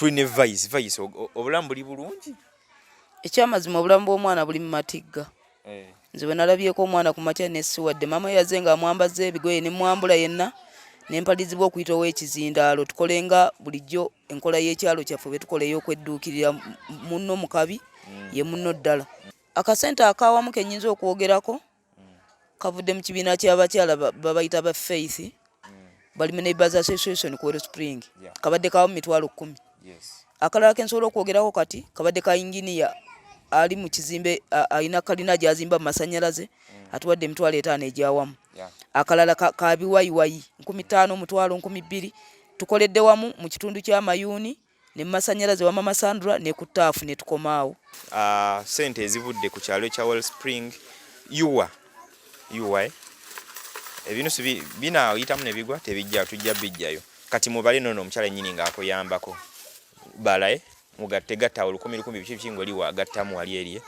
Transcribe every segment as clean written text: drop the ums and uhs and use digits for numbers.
Tuli ne Vice. Vice, obulamu buli bulungi? Ekyamazima, obulamu bw'omwana buli mu matigga. Nze bwe nalabyeko omwana ku makya, nesiwadde maama yaze nga amwambaza ebigoye, ne mwambula yenna, nempalizibwa okuyita ow'ekizindaalo. Tukole nga bulijjo enkola y'ekyalo kyaffe bwe tukola ey'okwedduukirira munno mu kabi, ye munno ddala. Akasente akawamu ke nnyinza okwogerako kavudde mu kibiina ky'abakyala babayita ba Faith, bali mu Neighbors Association ku Wellspring. Kabadde kawamu 100,000. Akalala ke nsobola okwogerako kati kabadde ka inginiya ali mu kizimbe, alina kalina gy'azimba mu masannyalaze, atuwadde 50,000 egyawamu. Akalala ka biwayiwayi, 5,000, 1,000, 2,000. Tukoledde wamu mu kitundu ky'Amayuuni ne mu masannyalaze wa Mama Sandra ne ku taafu ne tukomaawo. Sente ezivudde ku kyalo ekya Wellspring, yuwa yuwa, eh? Ebinusu binaayitamu ne bigwa, tebijja, tujja bijjayo. Kati mubale nono omukyala ennyini ng'akuyambako, balaye mugatte gatta olukumi lukumi, biki biki, ng'oli wagattamu wali eriye.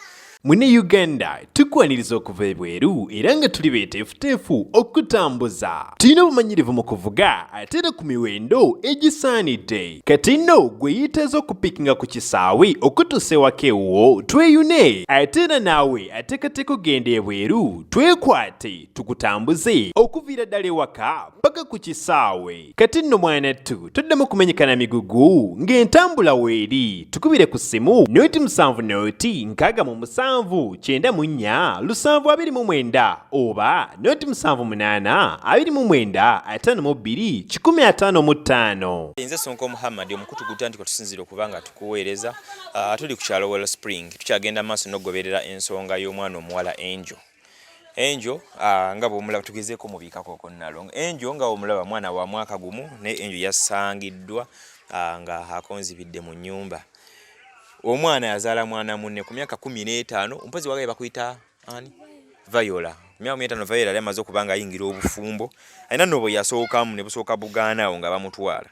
Mune Uganda, tukwaniriza okuva ebweru era nga tuli beeteefuteefu okutambuza. Tulina obumanyirivu mu kuvuga ate era ku miwendo egisaanidde. Kati nno gwe yeetaaza okupiikinga ku kisaawe okutuusa ewaka ewuwo, tweyune. Ate era naawe ateekateeka okugenda ebweru, twekwate tukutambuze okuviira ddala ewaka paka ku kisaawe. Kati nno mwanattu, toddamu kumenyeka migugu ng'entambula weeri. Tukubire ku ssimu 070 67 94 729 oba 078 29 52 155. Nze Sonko Muhammad, omukutu gutandika tusinzira okuba nga tukuweereza. Tuli ku kyalo Wellspring, tukyagenda maaso n'okugoberera ensonga y'omwana omuwala Angel. Angel, nga bw'omulaba, tugezeeko mubiikako nalongo. Angel nga bw'omulaba mwana wa mwaka 1, naye Angel yasangiddwa nga akonzibidde mu nnyumba. Omwana yazaala mwana munne ku myaka 15. Mpozi wagaye bakuyita ani? Viola. Ku myaka 15 Viola yali amaze okuba nga ayingira obufumbo, alina nno bwe yasookamu ne busooka bugaanaawo nga bamutwala.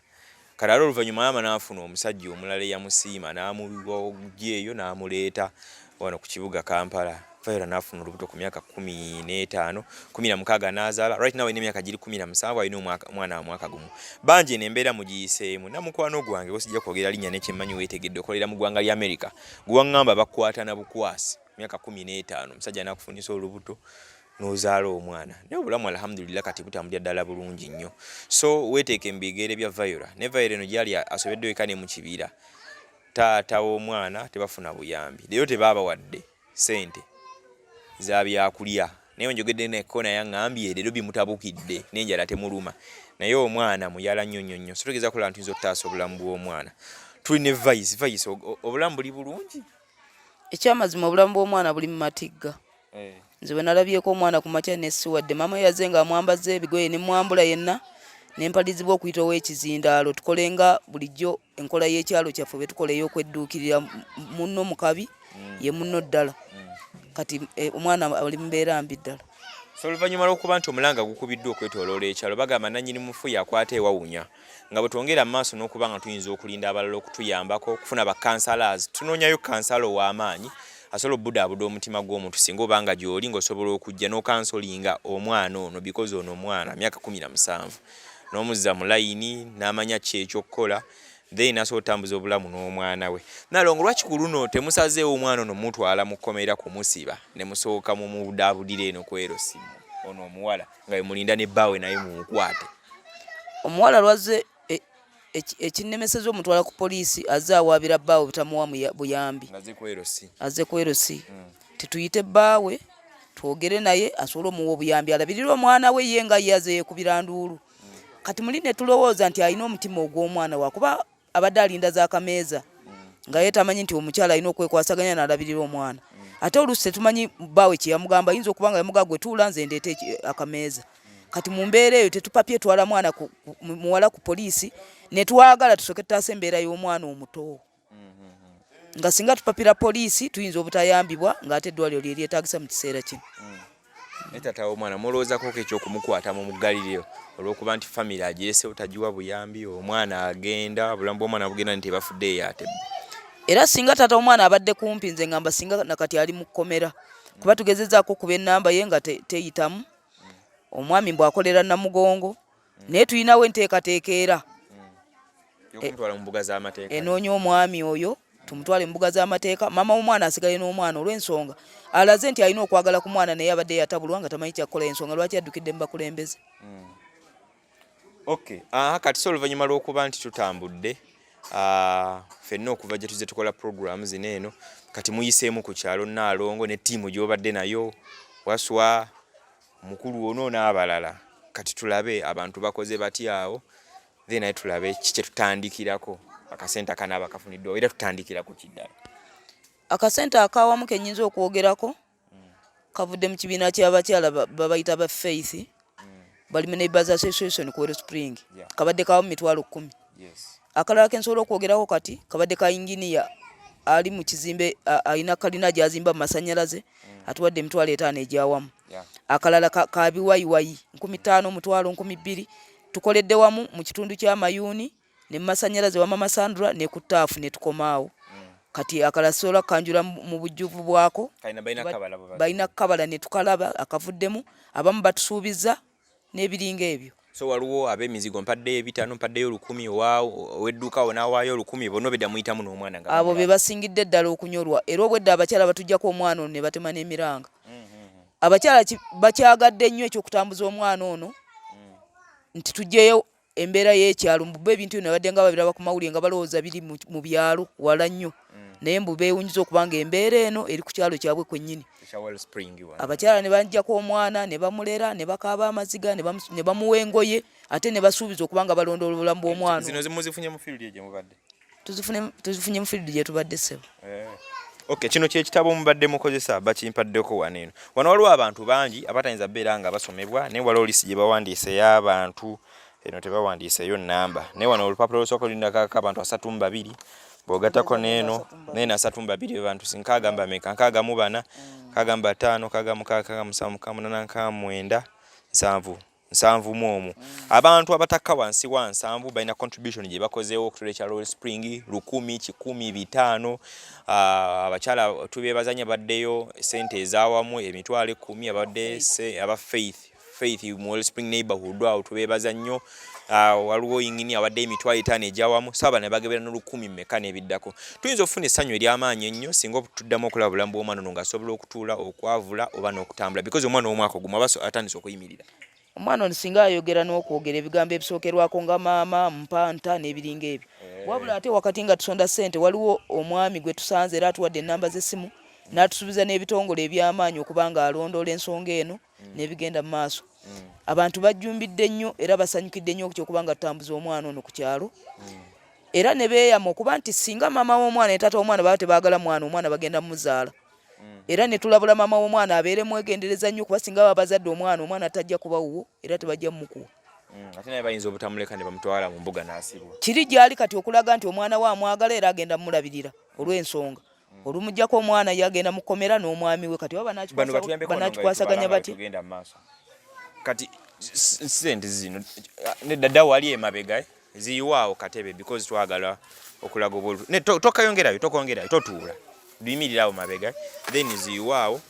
Kale ate oluvannyuma maama n'afuna omusajja omulala eyamusiima, n'amugja eyo n'amuleeta wano ku kibuga Kampala. Viola n'afuna olubuto ku myaka 15, 16 n'azaala. Right now alina emyaka giri 17, alina omwana wa mwaka 1. Bangi eno embeera mugiyiseemu. Namukwano gwange wesijja kwogera linnya, nekyemmanyi weetegedde, okolera mu ggwanga lya America, gwe waŋŋamba bakwata na bukwasi myaka 15, omusajja n'akufunisa olubuto n'ozaala omwana, naye obulamu alhamdulillah kati butambulira ddala bulungi nnyo. So weeteeke mu bigere bya Viola. Ne Viola eno gyali asobeddwa eka ne mu kibira, taata w'omwana tebafuna buyambi, leero tebaabawadde ssente za byakulya, naye njogedde neko naye aŋŋambye leero bimutabukidde n'enjala temuluma, naye omwana muyala nnyo nnyo nnyo. So tugeza kulaba ntuyinza okutaasa obulamu bw'omwana. Tuli ne Vice. Vice, obulamu buli bulungi? Ekyamazima, obulamu bw'omwana buli mu matigga. Nze bwe nalabyeko omwana ku makya, nesiwadde maama yaze nga amwambaza ebigoye, ne mwambula yenna, nempalizibwa okuyita ow'ekizindaalo. Tukole nga bulijjo enkola y'ekyalo kyaffe bwe tukola ey'okwedduukirira munno mu kabi, ye munno ddala. Kati omwana ali mu mbeera mbi ddala. So oluvannyuma lw'okuba nti omulanga gukubiddwa okwetooloola ekyalo, bagamba nannyini mufu yakwata ewawunya, nga bwe twongera mu maaso n'okuba nga tuyinza okulinda abalala okutuyambako okufuna bakansalazi, tunoonyayo kansala ow'amaanyi asobola obudaabuda omutima gw'omuntu. Singa oba nga gy'oli ng'osobola okujja n'okansolinga omwana ono, because ono omwana myaka 17, n'omuzza mu layini n'amanya ki ekyokukola, then asobola otambuza obulamu n'omwana we. Nalongo, lwaki ku luno temusazeewo omwana ono mutwala mu kkomera kumusiba, ne musooka mumubudaabudira eno kwero simu ono omuwala nga wemulinda ne bbaawe naye mumukwate? Omuwala lwazze ekinnemeseza omutwala ku poliisi, azze awaabira bbaawe butamuwa buyambi. Azze ku LC. Tetuyite bbaawe twogere naye asobole omuwa obuyambi alabirire omwana we, ye nga ye aze yeekubira nduulu. Kati muli ne tulowooza nti alina omutima ogw'omwana, wakuba abadde alinda z'akameeza, nga ye tamanyi nti omukyala alina okwekwasaganya n'alabirira omwana. Ate oluusi tetumanyi bbaawe kye yamugamba, ayinza okuba nga yamugamba, "Gwe tuula, nze ndeete akameeza." Kati mu mbeera eyo tetupapye twala mwana muwala ku poliisi, ne twagala tusooke tutaase embeera y'omwana omuto, nga singa tupapira poliisi tuyinza obutayambibwa, ng'ate eddwaliro lye lyetaagisa mu kiseera kino. Naye taata w'omwana mulowoozako ekyokumukwata mu muggaliriro, olw'okuba nti famire agiresewo, tagiwa buyambi, omwana agenda, obulamu bw'omwana bugenda, nti tebafuddeeyo ate? Era singa taata w'omwana abadde kumpi, nze ngamba singa nakati ali mu kkomera, kuba tugezezaako okuba ennamba ye nga teyitamu. Omwami mbw akolera Namugongo, naye tulinawo enteekateeka era. Yokumutwala mu mbuga z'amateeka. Enoonya omwami oyo tumutwale mu mbuga z'amateeka, maama w'omwana asigale n'omwana olw'ensonga alaze nti alina okwagala ku mwana naye abadde yatabulwa nga tamanyi kyakukola, ensonga lwaki addukidde mu bakulembeze. Okay. Aha, kati so oluvannyuma lw'okuba nti tutambudde ffenna okuva gye tuzze tukola program zino eno, kati muyiseemu ku kyalo Nnaalongo ne ttiimu gy'obadde nayo, Waswa, mukulu ono n'abalala. Kati tulabe abantu bakoze batya awo, then naye tulabe ki kye tutandikirako, akasente akanaaba kafuniddwawo, era tutandikira ku ki ddala? Akasente akawamu ke nnyinza okwogerako kavudde mu kibiina ky'abakyala babayita ba Faith, bali mu Neighbors Association ku Wellspring. Kabadde kawamu 100,000. Akalala ke nsobola okwogerako kati kabadde ka yinginiya ali mu kizimbe, alina kalina gy'azimba mu masannyalaze, atuwadde 50,000 egyawamu. Akalala ka biwayiwayi 5,000, 1,000, 2,000. Tukoledde wamu mu kitundu ky'Amayuuni ne mu masannyalaze wa Mama Sandra ne ku ttaafu ne tukomaawo. Kati akalala sobola kukanjula mu bujjuvu bwako, balina kukabala ne tukalaba akavuddemu. Abamu batusuubiza n'ebiringa ebyo. So waliwo ab'emizigo, mpaddeyo 500, mpaddeyo 1,000, ow'edduuka awo n'awaayo 1,000, bonna obedda muyitamu n'omwana nga abo be basingidde ddala okunyolwa. Era obwedda abakyala batuggyako omwana ono ne batema n'emiranga. Abakyala bakyagadde nnyo ekyokutambuza omwana ono nti tuggyeyo embeera y'ekyalo. Mbu bo ebintu bino babadde nga babiraba ku mawulire nga balowooza biri mu byalo wala nnyo, naye mbu beewuunyiza okuba nga embeera eno eri ku kyalo kyabwe kwennyini. Abakyala ne bajjako omwana ne bamulera ne bakaaba amaziga ne bamuwa engoye, ate ne basuubiza okuba nga balondoola obulamu bw'omwana. Zino muzifunye mu field gye mubadde? Tuzifunye mu field gye tubadde, ssebo. Okay, kino kye kitabo mubadde mukozesa, bakimpaddeko wano eno. Wano waliwo abantu bangi abatayinza beera nga basomebwa, naye waliwo list gye bawandiise ey'abantu eno, tebawandiiseeyo nnamba, naye wano olupapula olusooka lulindakako abantu 32, bw'ogattako n'eno n'eno 32, be bantu nkaaga mbameka? 64, 65, 66, 67, 68, 69, 70, 71. Abantu abatakka wansi wa 70 balina contribution gye bakozeewo okutula ekyalo Wellspring, 1,000, 100, 500. Abakyala tubeebaza nnyo, baddeyo sente ez'awamu 10,000, abadde aba Faith mu Wellspring neighborhood awo tubeebaza nnyo. Waliwo yingini awadde 50,000 egyawamu, so abana bagebera n'olukumi mmeka n'ebiddako. Tuyinza okufuna essanyu ery'amaanyi ennyo singa tuddamu okulaba obulamu bw'omwana ono ng'asobola okutuula, okwavula oba n'okutambula, because omwana ow'omwaka ogumu aba atandise okuyimirira. Omwana ono singa ayogera n'okwogera ebigambo ebisookerwako nga maama, mpa, nta n'ebiringa ebyo. Wabula ate wakati nga tusonda ssente, waliwo omwami gwe tusanze era atuwadde ennamba z'essimu n'atusuubiza n'ebitongole eby'amaanyi okuba nga alondoola ensonga eno n'ebigenda mu maaso. Abantu bajjumbidde nnyo era basanyukidde nnyo ekyokuba nga tutambuza omwana ono ku kyalo, era ne beeyama okuba nti singa maama w'omwana ne taata w'omwana baba tebaagala mwana, omwana bagenda mumuzaala. Era ne tulabula maama w'omwana abeere mwegendereza nnyo, kuba singa baba bazadde omwana, omwana tajja kuba wuwo era tebajja mumukuwa. Ate naye bayinza obutamuleka ne bamutwala mu mbuga n'asibwa. Kiri gyali kati okulaga nti omwana we amwagala era agenda mumulabirira, olw'ensonga olumuggyako omwana ye agenda mukomera n'omwami we. Kati oba banakikwasaganya batya? Kati sente zino nedda, wali emabega ziyiwaawo katebe, because twagala okulaga obwolu. Tokayongerayo, tokongerayo, totuula, luyimirira awo mabega, then ziyiwaawo.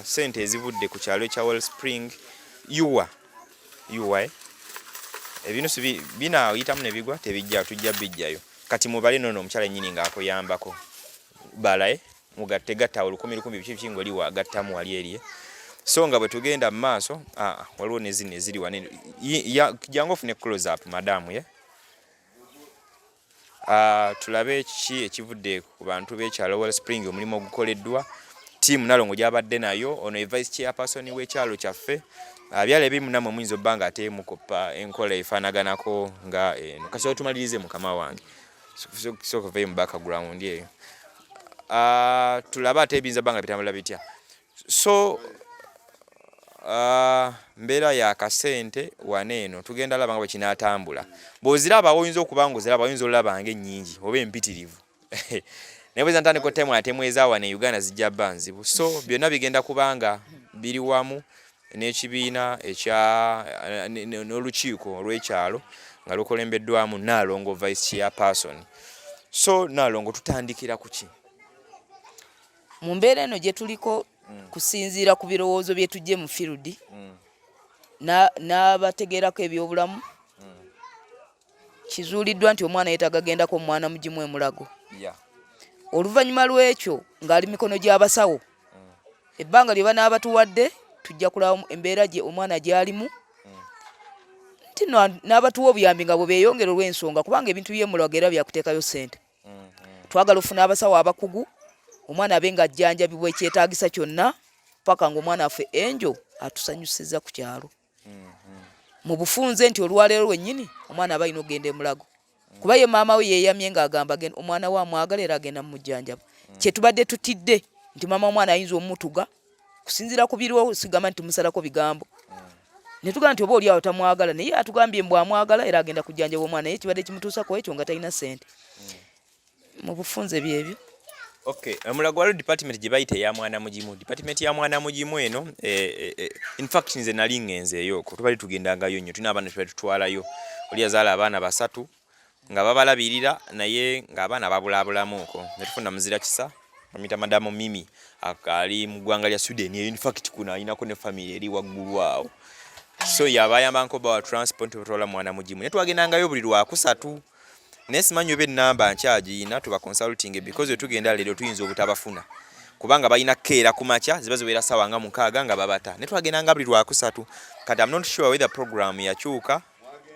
Sente ezivudde ku kyalo ekya Wellspring, yuwa yuwa, eh? Ebinusu binaayitamu ne bigwa, tebijja, tujja bijjayo. Kati mubale nono omukyala ennyini ng'akuyambako balae mugatte gatta 1,000 1,000, biki biki ng'oli wagattamu wali eriye. So nga bwe tugenda mu maaso, waliwo ne zino eziri wane. Jangu ofune close up, madamu ye. Tulabe kiki ekivudde ku bantu b'ekyalo Wellspring, omulimu ogukoleddwa ttiimu Nalongo gy'abadde nayo. Ono ye vice chairperson w'ekyalo kyaffe. Byalo ebimu nammwe muyinza obba nga ate mukoppa enkola efaanaganako nga eno. Kasooka tumalirize, mukama wange, sooka oveeyo mu background eyo. Tulabe ate ebiyinza bba nga bitambula bitya. So mbeera ya kasente wano eno, tugenda laba nga bwe kinaatambula. Bw'oziraba oyinza okuba nga oziraba, oyinza olaba nga ennyingi oba empitirivu, naye bwe ntandika otemu ate mweza wano e Uganda zijja bba nzibu. So byonna bigenda kubanga biri wamu n'ekibiina ekya n'olukiiko olw'ekyalo nga lukulembeddwamu Nnaalongo vice chairperson. So Nnaalongo, tutandikira ku ki? Mu mbeera eno gye tuliko, kusinziira ku birowoozo bye tujje mu field n'abategeerako ebyobulamu. Kizuuliddwa nti omwana yeetaaga gendako mu mwana mugimu e Mulago. Oluvannyuma lw'ekyo ng'ali mikono gy'abasawo. Ebbanga lye banaaba batuwadde tujja kulaba embeera gye omwana gy'alimu nti no n'abatuwa obuyambi nga bwe beeyongera olw'ensonga kubanga ebintu by'e Mulago era byakuteekayo ssente. Twagala ofuna abasawo abakugu omwana abe ng'ajjanjabibwa ekyetaagisa kyonna paka ng'omwana waffe Angel atusanyusizza ku kyalo. Mu bufunze nti olwaleero lwennyini omwana aba alina okugenda e Mulago kuba ye maama we yeeyamye ng'agamba omwana we amwagala era agenda mumujjanjaba. Kye tubadde tutidde nti maama w'omwana ayinza omutuga kusinziira ku biriwo, sigamba nti tumusalako bigambo ne tugamba nti oba oli awo tamwagala, naye atugambye mbu amwagala era agenda kujjanjaba omwana, naye kibadde kimutuusa ku ekyo nga talina ssente. Mu bufunze byebyo. Okay, Mulago waliwo department gye bayita eya mwana mugimu. Department ya mwana mugimu eno in fact nze nali ngenzeeyo okwo, tubadde tugendangayo nnyo, tulina abaana tubadde tutwalayo. Oli yazaala abaana basatu nga babalabirira naye ng'abaana babulaabulamu okwo. Ne tufuna muzira kisa bamuyita Madamu Mimi ali mu ggwanga lya Sweden, in fact kuno alinako ne family eri waggulu awo. So yabayamba nko bawa transport batwala mwana mugimu. Naye twagendangayo buli lwakusatu. Naye simanyi oba ennamba nkyagiyina tuba consulting because we tugenda leero tuyinza obutabafuna kubanga balina keera ku makya ziba ziwera ssaawa nga 6 nga babata. Naye twagendanga buli lwakusatu. Kati I'm not sure whether program yakyuka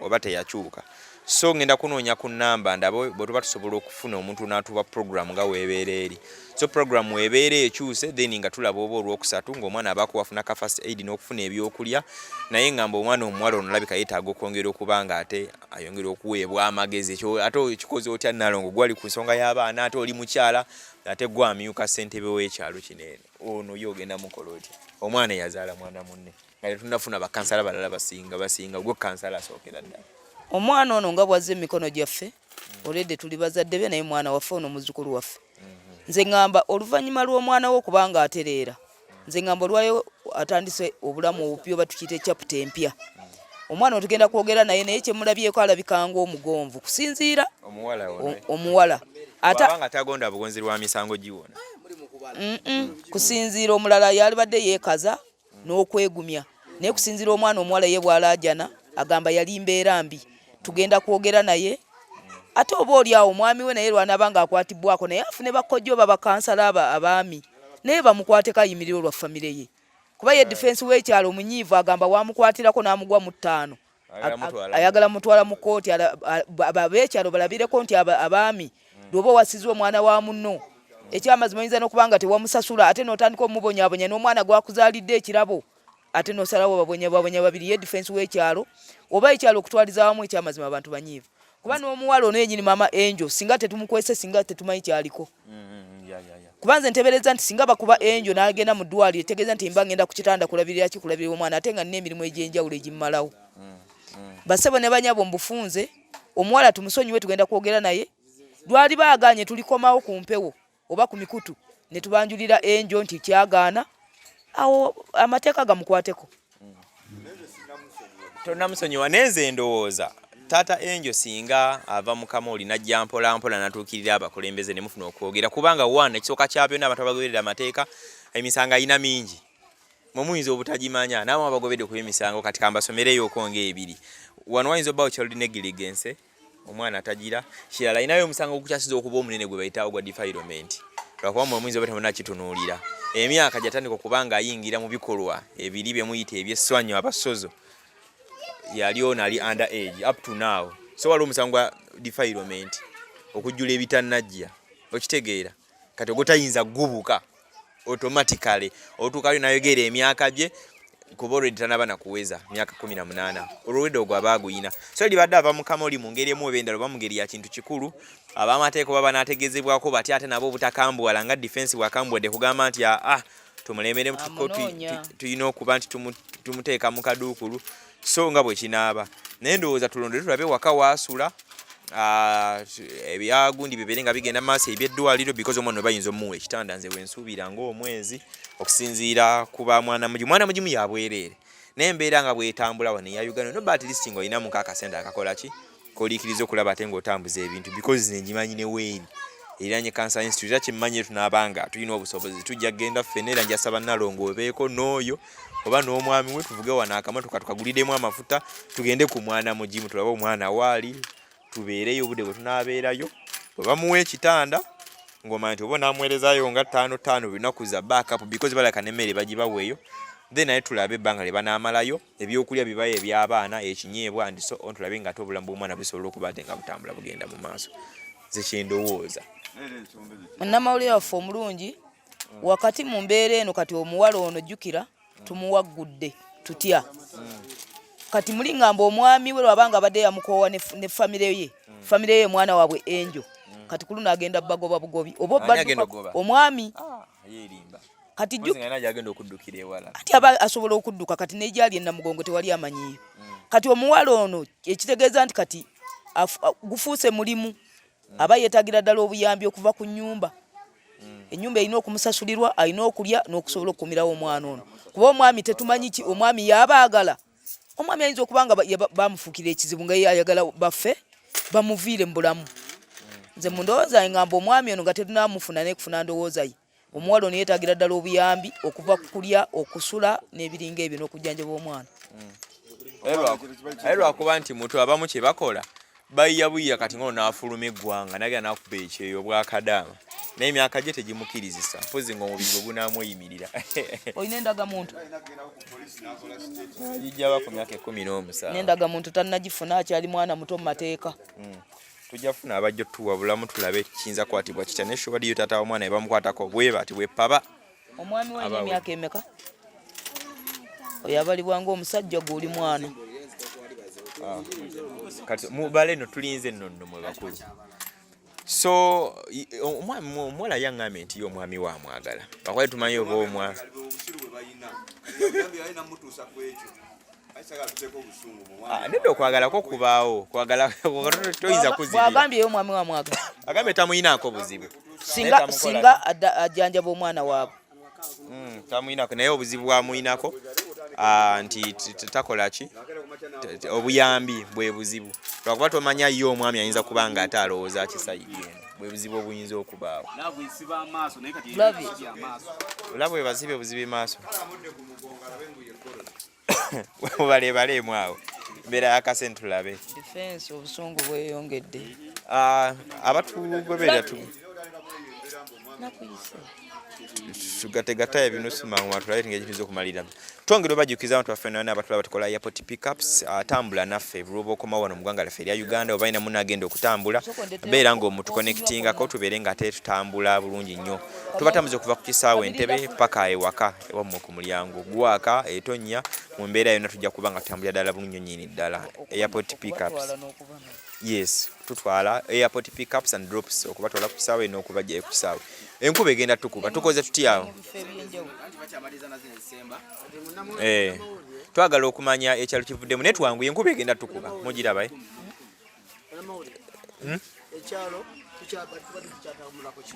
oba teyakyuka. So ngenda kunoonya ku nnamba ndabe bwe tuba tusobola okufuna omuntu n'atuwa program nga weebeera eri. So program weebeera ekyuse then nga tulaba oba olwokusatu ng'omwana abaako wafuna ka first aid n'okufuna ebyokulya. Naye ngamba omwana omuwala ono alabika yeetaaga okwongera okuba nga ate ayongera okuweebwa amagezi. Ekyo ate okikoze otya Nnalongo? Gwali ku nsonga y'abaana ate oli mukyala ate gwe amyuka ssentebe w'ekyalo kino eno. Ono ye ogenda mukola otya? Omwana eyazaala mwana munne nga tetunnafuna bakansala balala basinga gwe kansala asookera ddala. Omwana ono nga bw'azze mu mikono gyaffe, olwedde tuli bazadde be naye mwana waffe ono muzzukulu waffe. Nze ŋŋamba oluvannyuma lw'omwana we okuba nga atereera, nze ŋŋamba olwayo atandise obulamu obupya oba tukiyite chapter empya. Omwana ono tugenda kwogera naye naye kye mulabyeko alabika ng'omugonvu kusinziira omuwala. Ate nga tagonda bugonzi lwa misango giwona. Kusinziira omulala yalibadde yeekaza n'okwegumya naye kusinziira omwana omuwala ye bw'alaajana agamba yali mbeera mbi. Tugenda kwogera naye ate oba oli awo omwami we naye lwanaaba ng'akwatibwako naye afune bakojja oba bakansala abaami naye bamukwateko ayimirire olwa famire ye kuba ye defense w'ekyalo omunyiivu agamba wamukwatirako n'amugwa mu ttaano ayagala mutwala mu kkooti ab'ekyalo balabireko nti abaami lwoba owasizza omwana wa munno ekyamazima oyinza n'okuba nga tewamusasula ate n'otandika omubonyabonya n'omwana gwakuzaalidde ekirabo ate n'osalawo babonyabonya babiri ye defense w'ekyalo oba ekyalo okutwaliza awamu ekyamazima abantu banyiivu kuba n'omuwala ono yenyini maama Angel singa tetumukwese singa tetumanyi kyaliko. Kuba nze ntebereza nti singa bakuba Angel n'agenda mu ddwaliro etegeeza nti mba ngenda ku kitanda kulabirira ki kulabirira omwana ate nga nina emirimu egy'enjawulo egimmalawo. Bassebo ne banyabo mbufunze omuwala tumusonyiwe tugenda kwogera naye lwali baagaanye tulikomawo ku mpewo oba ku mikutu ne tubanjulira Angel nti kyagaana awo amateeka gamukwateko. Tonamusonyiwa naye nze ndowooza taata Angel singa ava mu kamooli n'ajja mpola mpola n'atuukirira abakulembeze ne mufuna okwogera kubanga one ekisooka kya byonna abantu abagoberera amateeka emisango alina mingi mwe muyinza obutagimanya naawe abagobedde kuba emisango kati kambasomereyo okwonga ebiri wano wayinza obbawo child negligence omwana tagira kirala alinayo omusango ogukyasiza okuba omunene gwe bayita ogwa defilement lwakuba mwe muyinza oba temunakitunuulira emyaka gyatandika okuba nga ayingira mu bikolwa ebiri bye muyita ebyesswanyu abasozo yali ono ali under age up to now so waliwo omusango gwa defilement okujjula ebitannajja okitegeera kati ogwo tayinza gubuka automatically otuukayo nayogera emyaka gye kuba already tanaba nakuweza myaka 18 olwedde ogwo aba aguyina so libadde ava mu kamoli mu ngeri emu oba endala oba mu ngeri ya kintu kikulu ab'amateeka oba banaategeezebwako batya ate nabo obutakambuwala nga defense bwakambuwadde kugamba nti aa tumulemere tulina okuba nti tumuteeka mu kaduukulu so nga bwe kinaaba naye ndowooza tulondole tulabe waka waasula ebyagundi bibeere nga bigenda maaso ebyeddwaliro because omwana bayinza omuwa ekitanda nze wensuubira ng'omwezi okusinziira ku ba mwana mugimu mwana mugimu yabwereere naye embeera nga bwetambula wano eya Uganda no but at least ng'olinamuko akasente akakola ki koliikiriza okulaba ate ng'otambuza ebintu because nze ngimanyi ne weeri eriranye Cancer Institute era kyemmanyi tunaabanga tulina obusobozi tujja kugenda ffenna era njasaba Nalongo obeeko n'oyo oba n'omwami we tuvuge wano akamotoka tukaguliremu amafuta tugende ku mwana mugimu tulabe omwana waali. Tubeereyo obudde bwe tunaabeerayo bwe bamuwa ekitanda ng'omanya nti oba onaamuweerezaayo nga ttaano ttaano buli lunaku za backup because balabika n'emmere bagibawa eyo, then naye tulabe ebbanga lye banaamalayo, ebyokulya bibayo eby'abaana, ekinyeebwa and so on, tulabe nga ate obulamu bw'omwana busobola okuba ate nga butambula bugenda mu maaso. Nze kyendowooza. Munnamawulire waffe omulungi, wakati mu mbeera eno kati omuwala ono jjukira tumuwaggudde tutya kati muli ngamba omwami we lwabanga abadde yamukoowa ne famire ye, famire ye mwana waabwe Enjo, kati ku luno agenda bagoba bugobi oba omwami ah, kati ati aba asobola okudduka kati negyali enamugongo tewali amanyiyo. Kati omuwala ono ekitegeeza nti kati gufuuse mulimu, aba yeetagira ddala obuyambi okuva ku nnyumba. Ennyumba erina okumusasulirwa, alina okulya n'okusobola okukumirawo omwana ono, kuba omwami tetumanyi ki omwami yaaba agala. Omwami ayinza okuba nga bamufuukira ekizibu nga ye ayagala baffe bamuviire mu bulamu. Nze mu ndowooza ye ngamba omwami ono nga tetunamufuna naye kufuna ndowooza ye, omuwala ono yeetaagira ddala obuyambi okuva ku kulya, okusula n'ebiringa ebyo n'okujjanjaba omwana. Aye lwakuba nti mutu abamu kye bakola bayiya buyiya, kati ngono n'afuluma eggwanga nagenda n'akuba ekyeyo obwakadaama, naye emyaka gye tegimukirizisa, mpozi ng'omubiri gwe gunaamweyimirira. Olina endagamuntu? Gijjaba ku myaka 17. N'endagamuntu tannagifuna, akyali mwana muto mu mateeka. Tujja kufuna abajja otuwabulamu tulabe kiyinza kukwatibwa kitya, naye sure badiyo taata w'omwana ne bamukwatako bwe bati bwe paba. Omwami we alina emyaka emeka? Oyo abalibwa ng'omusajja, gwe oli mwana. Ah. Kati mubale no tulinze nno nno mwe bakulu. So omuwala yaŋŋambye nti ye omwami we amwagala, bakwali tumanyi oba omwa ah, nedda, okwagala ko kubaawo, kwagala toyinza kuzibira. Bwagambye ye omwami we amwagala. Agambye tamuyinaako buzibu. Singa ajjanjaba omwana waabwe. Tamuyinako, naye obuzibu bwamuyinako ah, nti takola ki, obuyambi bwe buzibu, lwakuba tomanya ye omwami ayinza kuba nga ate alowooza kisayidi eno, bwe buzibu obuyinza okubaawo. Olaba bwe bazibe buzibi maaso mubalebaleemu awo mbeera yakasente tulabe. Defense, obusungu bweyongedde. Ah, abatugoberera Nakuyise. Tugategata ebinusu mangu tulabe ngeri tuyinza okumalira. Twongera obajjukiza abantu baffe nana abatulaba, tukola airport pickups, atambula naffe lwoba okomawo wano mu ggwanga lyaffe erya Uganda, oba alina munaagenda okutambula, beera ng'omutuconnectingako tubeere nga ate tutambula bulungi nnyo. Tubatambuza okuva ku kisaawe Entebe paka ewaka ewammwe ku mulyango gwaka etonnya. Mu mbeera yonna tujja kuba nga tutambulira ddala bulungi nnyo nnyini ddala. Airport pickups, yes, tutwala airport pickups and drops, okubatwala ku kisaawe n'okubajjayo ku kisaawe. Enkuba egenda tukuba, tukoze tutyawo? Eh, twagala okumanya ekyalo kivuddemu, naye twanguye, enkuba egenda tukuba, mugiraba, eh? Hmm?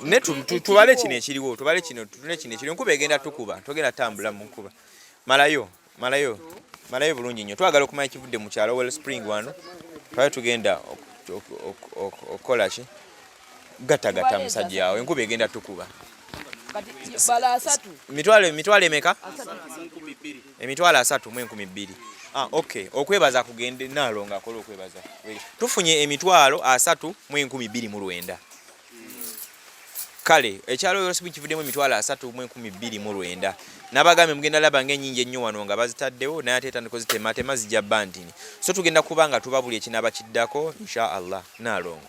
Ne tubale kino ekiriwo, tubale kino, tutune kino ekiriwo. Enkuba egenda tukuba, togenda tambula mu nkuba. Malayo, malayo, malayo bulungi nnyo. Twagala okumanya ekivudde mu kyalo Wellspring wano. Twali tugenda okukola ki, gatagata musajja awo, enkuba egenda tukuba. Mitwalo emeka? 302,000. Ah, okay, okwebaza kugende naalonga akola okwebaza. Tufunye 302,900. Kale ekyalo Wellspring kivuddemu 302,900. N'abagambye mugenda laba ng'ennyingi ennyo wano nga bazitaddewo, naye ate etandika ozitematema zijja bantini, so tugenda kuba nga tuba buli ekinaaba kiddako insha Allah. Naalongo,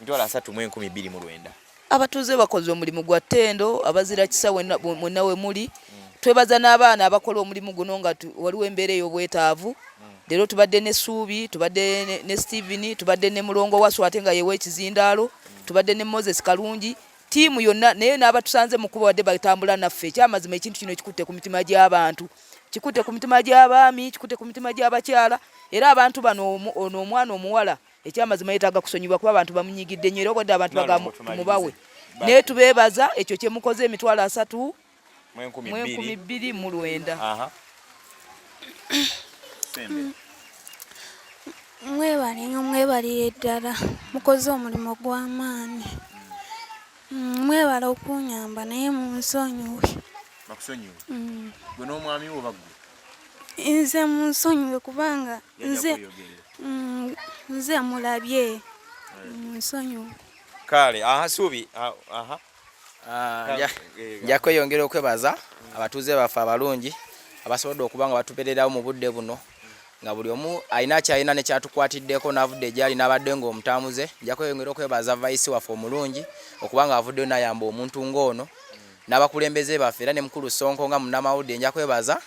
302,900. Abatuuze bakoze omulimu gwa ttendo, abazira kisa mwenna we muli. Twebaza n'abaana abakola omulimu guno nga waliwo embeera ey'obwetaavu. Leero tubadde ne Suubi, tubadde ne Steven, tubadde ne Mulongo Wasu ate nga yewa ekizindaalo, tubadde ne Moses Kalungi, ttiimu yonna naye n'abatusanze mu kkubo badde batambula naffe. Ekyamazima ekintu kino kikutte ku mitima gy'abantu, kikutte ku mitima gy'abaami, kikutte ku mitima gy'abakyala, era abantu bano ono omwana omuwala ekyamazima yeetaaga kusonyibwa kuba abantu bamunyigidde nnyo, era obwadde abantu bagamba tumubawe, naye tubeebaza ekyo kye mukoze, 302,900. Mwebale nnyo, mwebalire ddala, mukoze omulimu gw'amaanyi. Mwebale okunyamba, naye munsonyiwe. Bakusonyiwe? Gwe n'omwami wo, baggwe? Nze munsonyiwe kubanga nze Nze mulabye munsonyiwe. Kale aha Suubi aha. Ah, nja kweyongera okwebaza abatuuze baffe abalungi abasobodde okuba nga batubeererawo mu budde buno nga buli omu alina kyalina nekyatukwatiddeko n'avudde egyali n'abadde ng'omutambuze. Nja kweyongera okwebaza vayisi waffe omulungi okuba nga avuddeyo n'ayamba omuntu ng'ono n'abakulembeze baffe era ne mukulu Ssonko nga munnamawulire nja kwebaza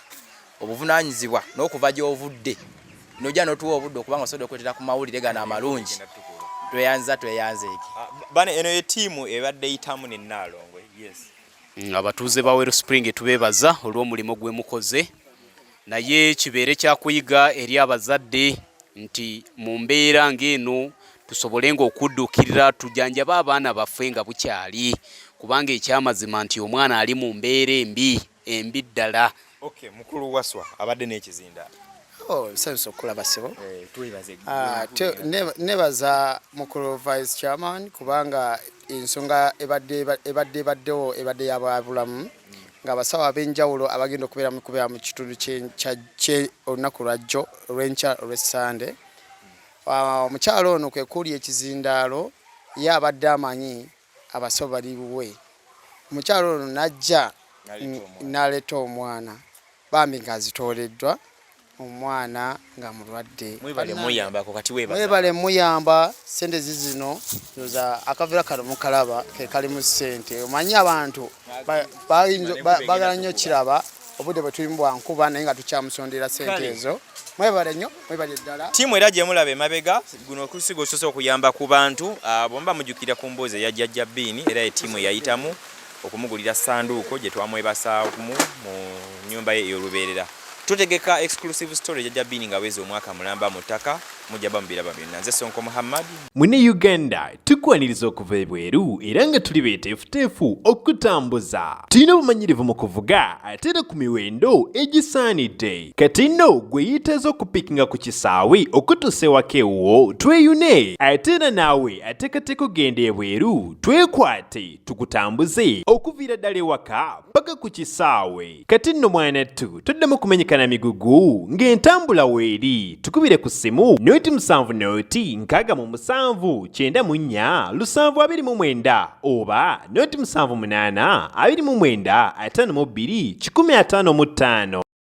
obuvunaanyizibwa n'okuva gy'ovudde nojja n'otuwa obudde okuba nga osobola okuleetera ku mawulire gano amalungi. Tweyanza tweyanzeeke. Ah, bane eno ye ttiimu ebadde eyitamu ne Nnaalongo. Yes. Abatuuze ba Wellspring tubeebaza olw'omulimu gwe mukoze naye kibeere kyakuyiga eri abazadde nti mu mbeera ng'eno tusobole ng'okudduukirira tujanjabe abaana baffe nga bukyali kubanga ekyamazima nti omwana ali mu mbeera embi embi ddala. Okay, mukulu Waswa abadde n'ekizinda. Oh, nsanyuse okukulaba ssebo. Eh, twebaze. Ah, nebaza mukulu vice chairman kubanga ensonga ebadde ebadde ebaddewo ebadde yababulamu ng'abasawo ab'enjawulo abagenda okubeera mu kubeera mu kitundu kye olunaku lwajjo olw'enkya olw'essande. Ah, omukyalo ono kwe kuli ekizindaalo ye abadde amanyi abasawo bali wuwe. Omukyalo ono n'ajja n'aleeta omwana bambi ng'azitooleddwa omwana nga mulwadde. Mwebale muyambako kati webaza. Mwebale muyamba sente zizino ndoza akavera kano mukalaba ke kalimu sente omanyi abantu bagala nnyo kiraba obudde bwe tulimu bwa nkuba naye nga tukyamusondera sente ezo. Mwebale nnyo mwebale ddala. Ttiimu era gye mulaba emabega guno okusiga osusse okuyamba ku bantu ah, bwe muba mujjukira ku mboozi eya Jjajja Bbiini era ye ttiimu eyayitamu okumugulira ssanduuko gye twamwebasaamu mu nnyumba ye ey'olubeerera. Tutegeka exclusive story Jjajja Bbiini ng'aweza omwaka mulamba mu ttaka mujja ba mubiraba byonna. Nze Sonko Muhammad. Mune Uganda tukwaniriza okuva ebweru era nga tuli beteefuteefu okutambuza. Tulina obumanyirivu mu kuvuga ate era ku miwendo egisaanidde. Kati nno gwe yeetaaza okupikinga ku kisaawe okutuusa ewaka ewuwo tweyune ate era naawe ateekateeka okugenda ebweru twekwate tukutambuze okuviira ddala ewaka paka ku kisaawe. Kati nno mwanattu toddamu kumenyeka na migugu ng'entambula weeri tukubire ku ssimu noti 7 noti 67 94 729 oba noti 78 29 52 155.